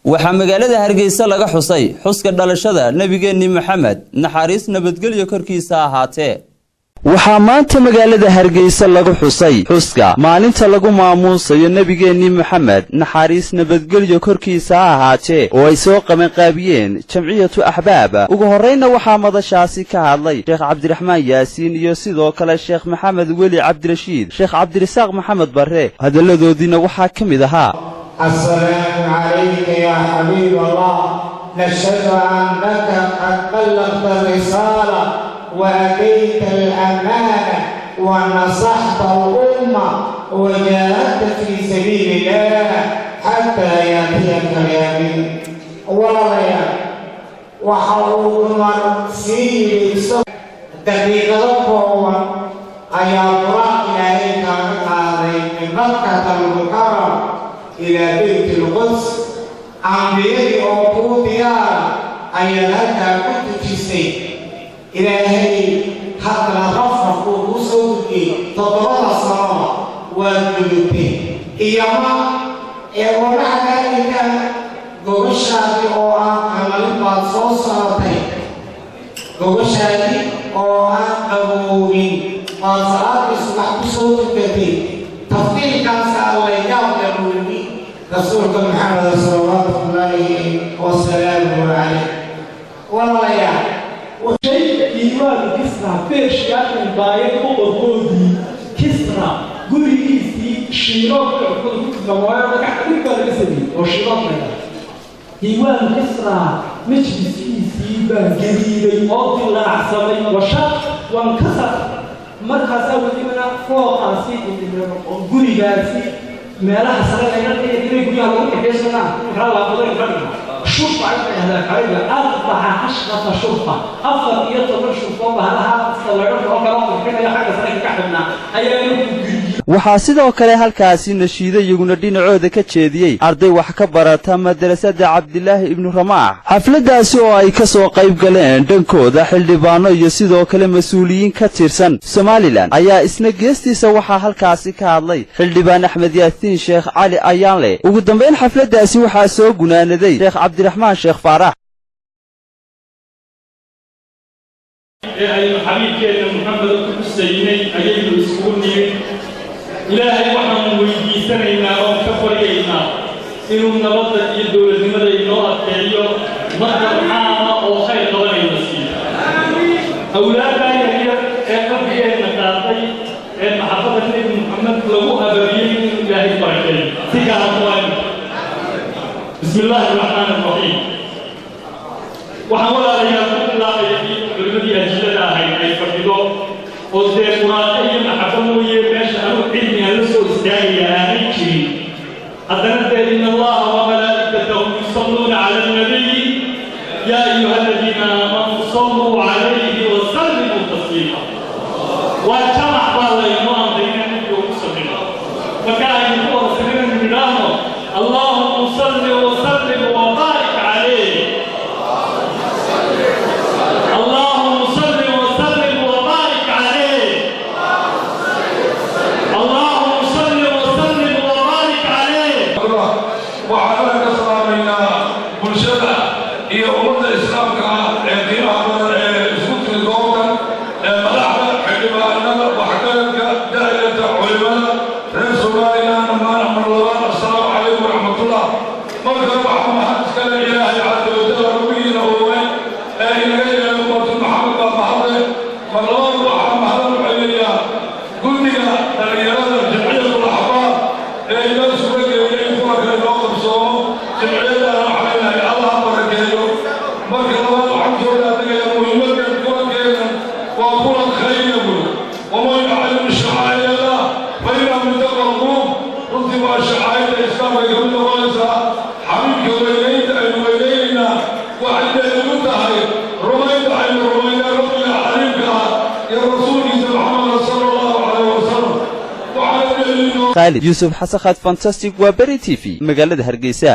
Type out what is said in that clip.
Waxaa magaalada Hargeysa laga xusay xuska dhalashada nebigeennii Maxamed, naxariis nabadgelyo korkiisa ahaatee. Waxaa maanta magaalada Hargeysa lagu xusay xuska maalinta lagu maamuusayo nebigeennii Moxamed, naxariis nabadgelyo korkiisa ha ahaatee, oo ay soo qabanqaabiyeen Jamciyatu Axbaab. Ugu horraynna waxaa madashaasi ka hadlay Sheekh Cabdiraxmaan Yaasiin iyo sidoo kale Sheekh Maxamed Weli Cabdirashiid, Sheekh Cabdirasaaq Maxamed Barre. Hadalladoodiina waxaa ka mid ahaa: السلام عليك يا حبيب الله، نشهد أنك قد بلغت الرسالة وأديت الأمانة ونصحت الأمة وجاهدت في سبيل الله حتى يأتيك اليقين. Walaalayaal, waxa uu Cumar sii yidhi: daqiiqado kooban ayaa Buraaq Ilaahay kaaga qaaday min Makkata Almukaram ilaa Beyt Alquds. Ambiyadii oo kuu diyaara ayaad halkaa ku tujisay. Ilaahay haddana rafraf uu kuu soo dujiyey. 7da sanoba waad gudubtay iyoma ee wamaca daalika gogoshaadii oo aan qalalin baad soo socotay. Gogoshaadii oo aan qaboobin baad salaadii subax ku soo tukatay. Tafdiilkaasaa la yaab leh buu yidhi rasuulka Maxamed salawaatullaahi wasalaamuhu calayh. Walaalayaal, shay diiwaanu Kisra, Beershiyaashan baayay boqorkoodii Kisra gurigiisii shiiloodka cuntada ku tilmaamaayo dhagax dhig baa laga sameeyey oo shiilood la yidhaahdo. Diiwaanu Kisra majliskiisii baan gariiray oo dilaacsamay, washaq wankasar. Markaasaa welibana fooqaasi, gurigaasi meelaha sare laga inay guryaha lagu kaxeysana kala laabado fadhiga shurfa ay dhahdaa kaliga 14 shurfa, 14 shurfo bahalaha laga oo kala qurxinaya xagga sare ka xidhnaa ayaa lagu guriyey. Waxaa sidoo kale halkaasi nashiido iyaguna dhinacooda ka jeediyey arday wax ka barata madrasada Cabdilaahi Ibnu Ramaax. Xafladdaasi oo ay ka soo qayb galeen dhankooda xildhibaano iyo sidoo kale mas-uuliyiin ka tirsan Somalilan ayaa isna geestiisa waxaa halkaasi ka hadlay xildhibaan Axmed Yaasiin Sheekh Cali Ayaanle. Ugu dambayn xafladdaasi waxaa soo gunaanaday Sheekh Cabdiraxmaan Sheekh Faarax. Ee aynu xabiibkeenna Muxameda ku xusaynay ayaynu isugu nimid. Ilaahay waxaanu weydiisanaynaa oon ka baryaynaa inuu nabadda iyo dowladnimada inoo adkeeyo, marka caama oo khayr qabanayna siiyo. Awlaaddaa yaryar ee qalbigeenna qaatay ee maxabbada Nebi Muxamed lagu ababiyey inuu Ilaahay barakeeyo si gaara kuwaani. Bismi illaahi araxmaani araxiim. Waxaan walaalayaal ku bilaabaya in culimmadii ajillada ahayd ay fadhido oo dee quraaqo iyo maxabo mooye meesha anugu cilmi aan la soo istaagaya aanay jirin, haddana dee ina Allaha wa malaa'ikatahu yusalluuna cala alnabiy yaa ayuha aladiina aamanuu salluu calayhi wa sallimuu tasliima. Waa jamac baa laynoo amray inaan nabiga ugu sallino. Marka aynu ku wada sallinaynu nidhaahno: Allaahuma salli wa sallim wa baarik calayh. اللهم صل وسلم وبارك عليه. اللهم صل وسلم وبارك عليه. Waxaan ka salaamaynaa bulshada iyo ummadda islaamka ah ee qiimaha badan ee isku tiri goobtan, ee madaxda, xildhibaanada, waxgaradka, da'yarta, culimada reer Somaliland dhammaan. Mar labaad, assalaamu calaykum waraxmatullah. Marka waxaa mahad iskale Ilaahay casa wajalla, rabbigiina uumay ee inaga yeelay ummatu Maxamed baa mahadle. Mar labaad waxaa mahadan u celinayaa guddiga dhalinyarada Jamciyatul Axbaab ee inoo suga geeyay in kulanka inoo qabsoomo. Jamciyadana waxaa leenahay Allah barakeeyo. Marka labaad waxaan soo dhaadegaya muhiimadda kulankeena. Waa kulan khayriya buy, waman yucallim shacaa'ir Allah fa innahu min taqwa alquluub. Runtii waa shacaa'irta islaamka ay kamid noqonaysaa. Xabiibka weynaynta aynu weynaynaynaa waxay daliil u tahay rumaynta aynu rumaynaa rabbiga xabiibka ah iyo rasuulkiisa Maxameda sala Allahu calayh wasalam. Waxaana daliil Khaalid Yuusuf Xasan Khad, Fantastic, waa Beri TV, magaalada Hargeysa.